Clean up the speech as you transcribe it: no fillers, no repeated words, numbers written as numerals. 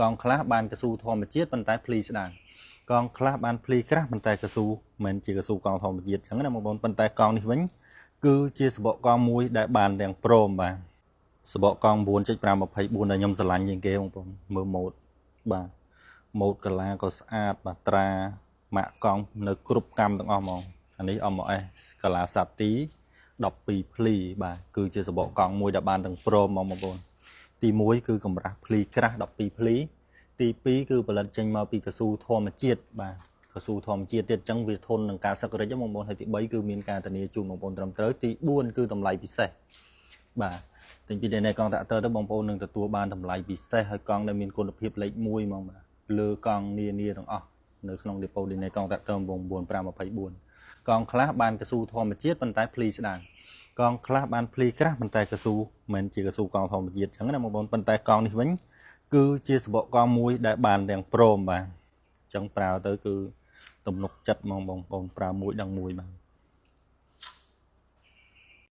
កង់ខ្លះបានកស៊ូធម្មជាតិប៉ុន្តែភ្លីស្ដើងកង់ខ្លះបានភ្លីក្រាស់ប៉ុន្តែកស៊ូមិនជាកស៊ូកង់ធម្មជាតិអញ្ចឹងណាបងប្អូនប៉ុន្តែកង់នេះវិញគឺជាសបកកង់មួយដែលបានទាំងព្រមបាទសបកកង់9.524ដែលខ្ញុំស្រឡាញ់ជាងគេបងប្អូនមើលម៉ូតបាទម៉ូតកាឡាក៏ស្អាតបាទត្រាម៉ាកកង់នៅគ្រប់កម្មទាំងអស់ហ្មងអានេះ MOS កាឡាសាទី12ភ្លីបាទគឺជាសបកកង់មួយដែលបានទាំងព្រមហ្មងបងប្អូនទី1គឺកម្រាស់ភ្លីក្រាស់12ភ្លីទី2គឺផលិតចេញមកពីកស៊ូធម្មជាតិបាទកស៊ូធម្មជាតិទៀតអញ្ចឹងវាធន់នឹងការសឹករិចបងប្អូនហើយទី3គឺមានការធានាជូនបងប្អូនត្រឹមត្រូវទី4គឺតម្លៃពិសេសបាទទិញពី DNA កង់តាក់ទ័រទៅបងប្អូននឹងទទួលបានតម្លៃពិសេសហើយកង់ដែលមានគុណភាពលេខ1ហ្មងបាទលើកង់នានាទាំងអស់នៅក្នុង depot DNA កង់តាក់ទ័រ9524កង់ខ្លះបានកស៊ូធម្មជាតិប៉ុន្តែភ្លីស្ដើងកង់ខ្លះបានភ្លីក្រាស់ប៉ុន្តែកស៊ូមិនជាកស៊ូកង់ធម្មជាតិអញ្ចឹងណាបងប្អូនប៉ុន្តែកង់នេះវិញគឺជាសបកកង់មួយដែលបានទាំងព្រមបាទអញ្ចឹងប្រើទៅគឺទំនុកចិត្តហ្មងបងប្អូនប្រើមួយដឹងមួយបាទ។